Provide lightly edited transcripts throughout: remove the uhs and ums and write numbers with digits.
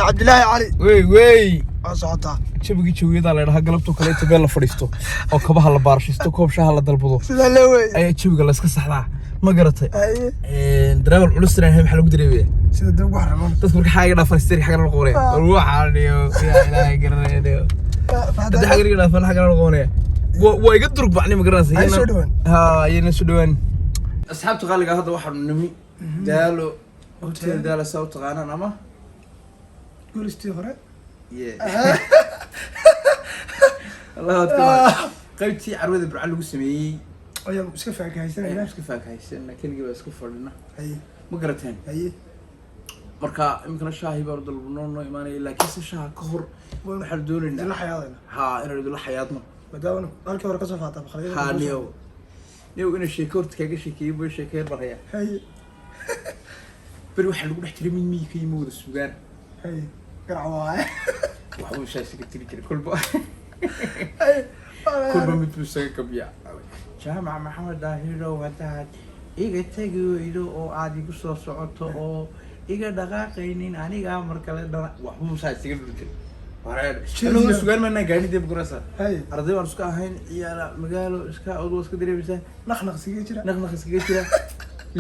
Ismaaciil Cabdilaahi Cali. Wey wey. Waa socotaa. Jabigii jawiyadaa la dhahaa, galabtoo kale inta meel la fadhiisto oo kabaha la baarashisto, koob shaha la dalbado, sidaa lee wey. Ayaa jawiga la iska saxdaa, ma garatay? Haye. Dareewal culus inaan ahay maxaa lagu dareemaya? Sida dib ugu xaragoon. Dadku marka xaaga dhaafan steering xagga la qoonaya, war waxaan iyo yaa Ilaahay garanaya, hadda xagga iga dhaafan xagga la qoonaya, waa iga durug bacni, ma garanaysa? Ay soo dhawaan. Ha, ayayna soo dhawaan. Asxaabta qaaliga, hadda waxaanu nimi Daalo Hotel. Daalo saa u taqaanaan ama Guulistii hore. Yeah. Allahu akbar. Qaybtii carwada Burca lagu sameeyey ayaan iska faakahaysanayna. Ayaan iska faakahaysana, keligii baa iska fadhina. Haye. Ma garateen? Haye. Marka iminkana shaahi baanu dalbano, noo imaanaya, laakiinse shaaha ka hor waxaanu doonaynaa idinla xayaadayna. Ha, inaanu idinla xayaadno. Maadaama halkii hore kasoo faataa baqalyada. Ha, niyow niyow, inuu sheeko horta kaaga sheekeeyey buu sheekeyn baraya. Haye. Beri waxaa lagu dhex jiray mid miyi ka yimi, wada sugaan. Haye, garac waaye. Waxbuu shaasiga tiri jiray kolba. Haye. Kolba mid buu isaga gabiya. Jaamac Maxamed Daahirow, haddaad iga tegi weydo oo aad igu soo socoto oo iga dhaqaaqaynin, anigaa mar kale dhana waxbuu saa isaga dhuri jiray. Anaguna sugaan maanaan gaadhin dee, magarasa? Haye. Arday baan iska ahayn, ciyaala magaalo iska od waa iska dareemaysaa. Naqnaq siga jira. Naqnaq iskaga jira,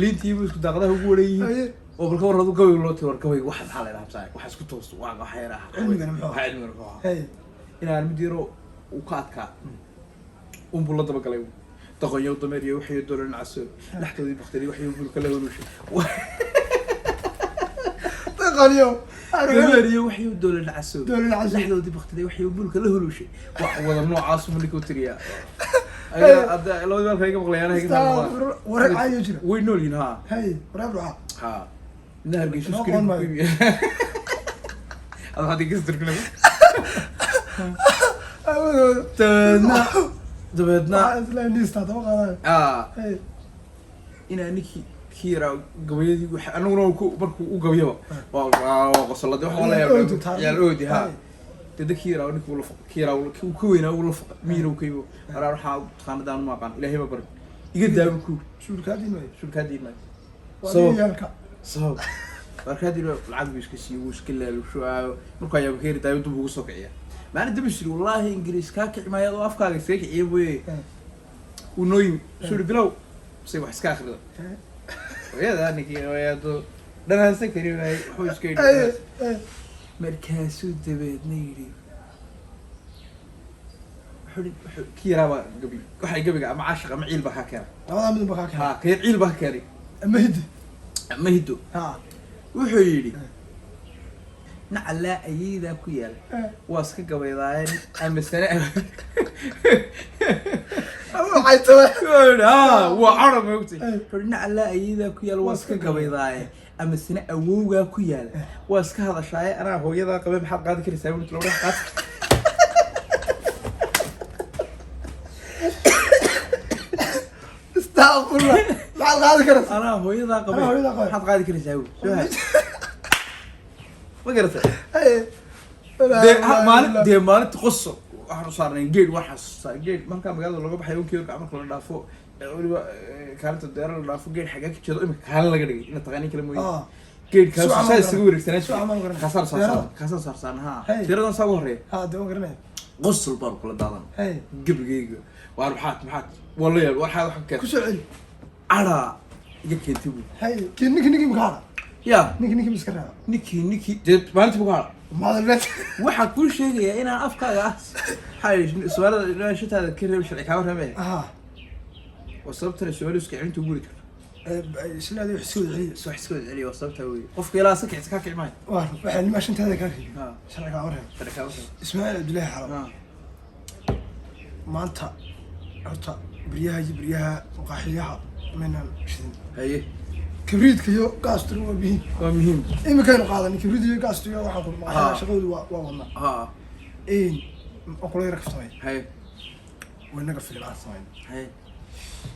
liintiibu isku daaqadaha ugu waran yihiin. Haye. Oo balka war adu gabayga loo tiri, war gabayga waxa maxaa la idhaha, waxa isku toosto waa waxa yar ah. Cilmigana muxuu ahaa? Waxa cilmigana muxuu ahaa? Haye. Inaan mid yaro uu ka adkaa unbuu la dabagalay: doqonyow dameer iyo waxyo doolan caso laxdoodii bakteri waxyo bulka la holuushay. Doqonyo. Dameer iyo waxyo doolan caso. Doolan caso. Laxdoodii bakteri waxyo bulka la holuushay, wax wada noocaas buu ninka u tiriyaa. Hadda labadii baalka iga maqlayaan. Astaghfirullah. Wareeg caadi jira. Way nool yihiin, ha. Haye, wareeg ruuxa. Ha, midna Hargeysa. Noo Iskariim qoon ku maayo. iibiya ada waxaad iga sirkina. Awadooda. Dabeedna Waxaa isla niista daba qaadanayo. Ah. Haye. Inaa ninkii kii yaraa gabayadii anaguna markuu u gabayaba waa qosolade, wax waa la Ciyaal oodi yaab. taariikh. Ciyaal oodi, ha. Haye. Dee kii yaraa ninkii uu la faqay, kii yaraa uu ka weynaa uu la faqay, miyina uu ka yimo araa, waxaa taqaanadaan ma aqaan, Ilaahay ma barin, iga daawo ku. Suulkaa diin maayo. Sulkaa diin maayo. Waa Sabab. yaalka. Sabab markaa dib lacag buu iska siiyey, wuu iska laalusho, markuu ayaaba ka heri daayo dib ugu soo kiciya. Maalin dambe jiri, wallaahi Ingiriis kaa kici maayo oo afkaaga iskaga kiciya mooye. Uu noo yimi, suu yidhi, bilow say wax iska akhrida. Hooyada ninkii hooyado dhanaansan kari waayey, wuxuu iska yidhi. Markaasuu dabeedna yidhi, wuxuu kii yaraabaa gabi, waxay gabiga ama caashiq ama ciil baa kaa keena. Labadaa midun ba kaa Ha. keena. Ka yar ciil baa ka keenay. Ama hiddi. Ama hiddo. Ha. Wuxuu yidhi, nacalaa ayeydaa ku yaal, waa iska gabaydaayeen ama sane. Waxay tahay. Wuxuu yidhi, ha, waa carab moogtay. Eh. Wuxuu yidhi, nacalaa ayeydaa ku yaal, waa iska gabaydaaye, ama sane awowgaa ku yaal, waa iska hadashaaye, anaa hooyadaa qabe, maxaad qaadi karaysaa? Buuri loo qaad. Astaghfirullah, maxaad qaadi karaysaa? Anaa hooyadaa qabe. Anaa hooyadaa qabe. Maxaad qaadi karaysaa? Buuri soo hay, ma garatay? Haye. Dee maalin, dee maalinta qoso waxaan u saarnay geed, waxaan xasuustaa geed markaa magaalada looga baxay unkii horka marka la dhaafo, weliba kaalinta deera la dhaafo, geed xaggaa ka jeedo imika kaalin laga dhigay ina taqaanin kale mooye. Ah. Geedkaas Suuca saa ma isaga garan. wareegsanaa. Suuca ma garan. Kaasaan Deerada. saarsaarna, kaasaan saarsaarna, ha. Hey. Deeradan saa ugu horreeya. Ha, dee waan garanaya. Qosol baan kula daadan. Haye. Gebigayga waar maxaad waa la yaab, waxaad wax ka Ku keentay. soo celi. Caraa iga keentay buu. Haye, kii ninkii maka hadha? Ya. Ninkii miska reeba? Ninkii dee maalintii buu ka hadha. Maadalbeed. Waxaan kuu sheegayaa inaan afkaaga ah, maxaa yidhi Soomaalida, inaan shantaada ka reebin sharci kaama reebaya. Waa sababtana Soomaalidu iska celinta ugu weri jirto. Islaada wax iska wada celiya. Wax iska wada celiya, waa sababtaa wey. Qofka ilaa iska kicisa kaa kici maayo. Waa waxay nimaa shantaada kaa reebin. Ha. Sharci kaama reebo. Sharci kaama reebo. Ismaaciil Cabdilaahi Xalo. Maanta horta beryaha iyo beryaha maqaaxiyaha maynaan shidin. Haye. Kibriidka iyo gaastuna waa muhiim. Waa muhiim. Iminkaynu qaadanay kibriid iyo gaastu iyo waxaan ku maqaaxiyaha shaqadoodu waa wadnaa. Waan kula yara kaftamay. Haye. Waynaga filimaan samayn. Haye.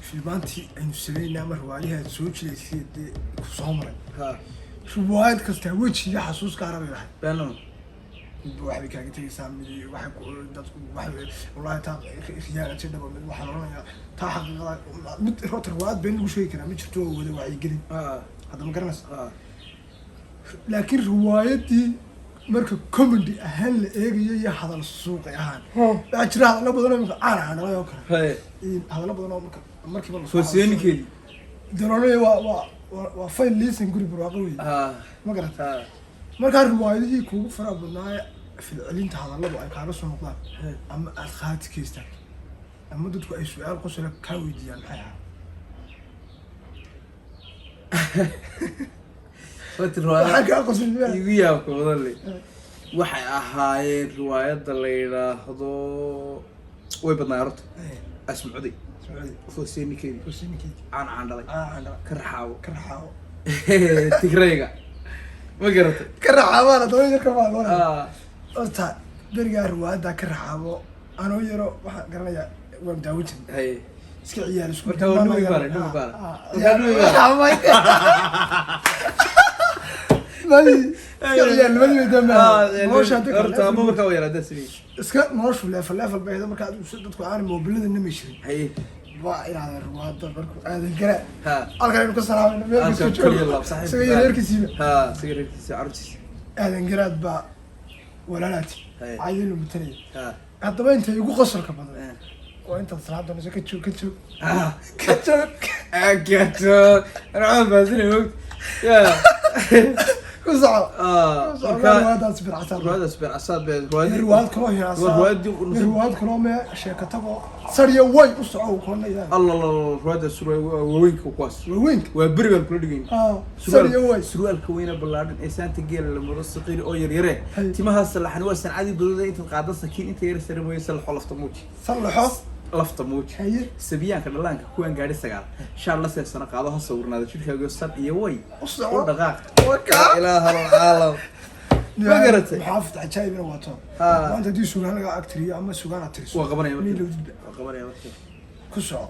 Filimaantii aynu samaynay ama riwaayadaha aad soo jilaysay dee ku soo maray, riwaayad kasta weji iyo xasuus gaara bay lahayd. Beenlama. Midba waxbay kaaga tegaysaa, mid waxay ku dadku waxay wallahi taa reality dhaba, mid waxaa la odhanayaa taa xaqiiqada, mid horta riwaayad been lagu sheegi karaa ma jirto, oo wada wacyigelin. Hadda ma garanaysa? Laakiin riwaayadii Marka comedy ahaan la eegayo iyo hadal suuqi ahaan, waxaa jira hadallo badan oo imika caan ah dhalay oo kale. Hadallo badan oo marka markiiba lasoo Foosiyooninkeedii. Daroolaya waa fayl liisan guri barwaaqo wey. Ma garata? Markaa riwaayadihii kuugu faraha badnaa filcelinta hadalladu ay kaaga soo noqdaan ama aad qaati ka istaagto ama dadku ay su-aal qosla kaa weydiiyaan, maxay ahaa? Horta Waxaa riwaayada kaa qoslay igu yaabka badan le waxay ahaayeen riwaayadda la yidhaahdo, way badnaay horta, Asmucuday, Foosiyooninkeedii, Caan Caan Dhalay, Ka Raxaawo, Ka Raxaawo, Tigrayga, ma garatay? Ka Raxaabaana daba yarka baa. Horta berigaa riwaayadda Ka Raxaabo anoo yaro waxaan garanayaa waan daawan jirnay. Iska ciyaar isku. Marka waa nugi baara, nugi baara. Marka nugi baara. May, iska ciyaar nimadii bay dambe nolosha hadda Horta ama markaa waa yaraa sidii. Iska noloshu level level bay ahayd marka adigu si dadku aanay mobilada namay jirin. Waa inaad riwaayadda markuu aadan garaa halkan aynu ka salaamayno meel Halkan kasta kaliya joogo laab saaxiib. Isaga iyo reerkiisiiba. Isaga reerkiisa, carruurtiisa. Aadan Garaad baa walaalaati cayilo matalaya. Haddaba intay igu qosolka badan waa intaad salaam doonayso, ka joog, ka joog, ka joog. Gato ana cod baasinay moogta ya. Ku soco, ku soco. Marka riwaayadaas bircasaad. Riwaayadaas bircasaad bay Iyo riwaayad kaloo hinaasaa. Riwaayadii Iyo riwaayad kaloo mee sheekatagoo sarya way u soco uu koranaya. Allah Allah, riwaayadaas waaweynka kuwaas. Waaweynka. Waa beri baan kula dhigayn. Sarya way. Surwaalka weyna ballaadhan ee saanta geela la maro saqiiri oo yaryare. Timaha salaxan waa sancadii godada intaad qaada sakiin inta yar sare mooye, salaxo lafta muuji. Sallaxo. Lafta muuji. Sabiyaanka dhallaanka kuwaan gaadhi 9 shaar la seefsana qaado, ha sawirnaada jirkaago san iyo way U soco. U dhaqaaq. Waka. Ilaaha alcaalam, ma garatay? Maxaafid cajaa'ibna wato. Maanta haddii sugaan laga agtiriyo ama sugaan aad tiriso, Waa qabanaya markiiba. Miilowdidba. Waa qabanaya markiiba. Ku soco.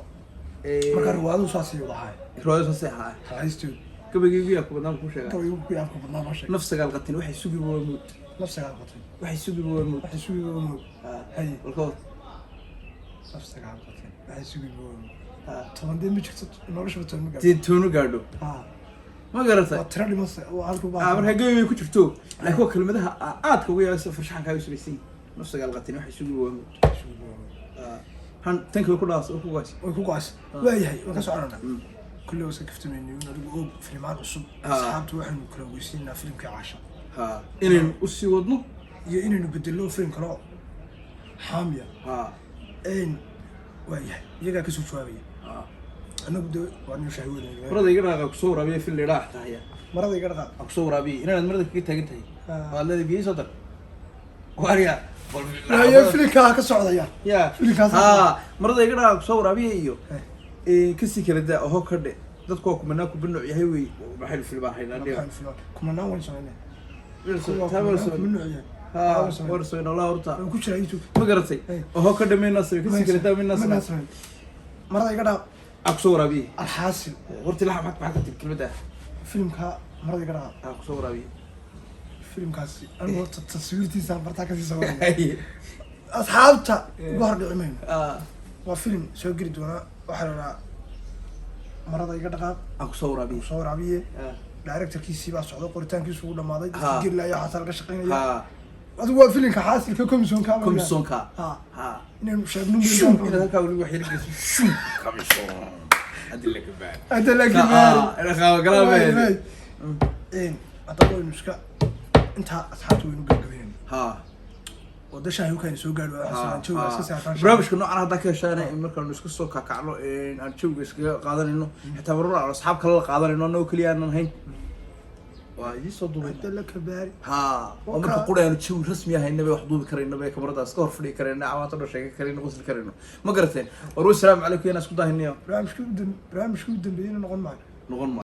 Marka riwaayaduhu saasay wada ahaay. Riwaayadu saasay ahaa. Haystood. Gabaygaygu yaa ku badnaan kuu sheegaa. Gabaygu ku yaabka badnaa noo sheeg. Naf sagaal qatin waxay sugiba waa mood. Naf sagaal qatay. Waxay sugiba waa mood. Waxay sugiba waa mood. Walkood. Naf sagaal qatay waxay sugiba waa mood. 10 dee ma jirto, noloshaba 10 ma gaadho. Dee toonu gaadho. Ma garatay? Waa tiro dhiman waa halku baa. Markaa gabay bay ku jirto, laakiin waa kelmadaha aadka uga yaabasa farshaxankaaga samaysan yihin. Naf sagaal qatin waxay sugiba waa mood. Sugiba waa mood. Han tanki way ku dhaas oo ku gaas. Way ku go'as. Waayahay, waan ka soconanaa. Kulle waa iska kaftamayna in adigu og filimaan cusub. Asxaabta waxaynu kala ogeysiinaa filimkii Caasha Inaynu usii wadno iyo inaynu bedelno filim kaloo xaamiya. Waayahay, iyagaa kasoo jawaabaya. Annagu de waa nin shahwadayna. Marada iga dhaqaaqa kusoo waraabiya fil idhaa xataa haya. Marada iga dhaqaaq. Aa kusoo waraabiya inaad marada kaga taagan tahay. Waad leedahay biyo soo dar waarya. Waayo, filimkaa ka socdaya. Ya. Filimkaas- Marada iga dhaqaaqa kusoo waraabiya iyo kasii kala daa oho ka dhe dadku waa kumanaa kuba nooc yahay wey, maxaynu filmaan haynaa dhiga. Maxaan filan kumanaan wayn samaynay. Warsoyn wallah horta. Waan ku jiraa YouTube. Ma garatay? Oho ka dhe maynaa samey, kasii kala daa maynaa Maynaa samey. samayn. Marada iga dhaaq. Aa kusoo waraabiye. Alxaasil. Horta ilaha maxaa ka tiri kelmadda? Filimka marada iga dhaaq. Aa kusoo waraabiye. Filimkaasi anigu horta taswiirtiisaan bartaa kasii sawiraya, asxaabta uga hor dhici mayno. Waa filim soo geli doonaa, waxaa la dhahaa Marada Iga Dhaqaaq. Aa kusoo waraabiye. Soo waraabiye. Directorkiisii baa socda, qoritaankiisu ugu dhamaaday, dadka geli ayaa xataa laga shaqeynaya. Adigu waa filimka xaasilka komisonka. Komisonka. Inaynu sheegno. Shum, inaad halkaa weli wax yar geliso, shum commission hadii la kabaar. Hadda laakiin galaa. Haddaba waynu iska intaa asxaabta waynu gabagabeynayna oo dashahay ukayna soo gaadhi waa jawiga iska saartaan. Barnaamijka noocan haddaa ka heshaan in markaanu iska soo kakacno, aan jawiga iskaga qaadanayno, xitaa marar aan asxaab kale la qaadanayno, annagoo keliya aanan hayn, waa idiin soo duubay. Hadda la kabaari. Waa marka qura aanu jawi rasmi ahayna bay wax duubi karayno, bay kamarada iska hor fadhii karayno, cawaanta dhan sheegan karayno, qosli karayno, ma garateen? War wasalaamu calaykum, yaan isku daahinayo. Barnaamijkii u dambeeyeyna noqon maayo. Noqon maayo.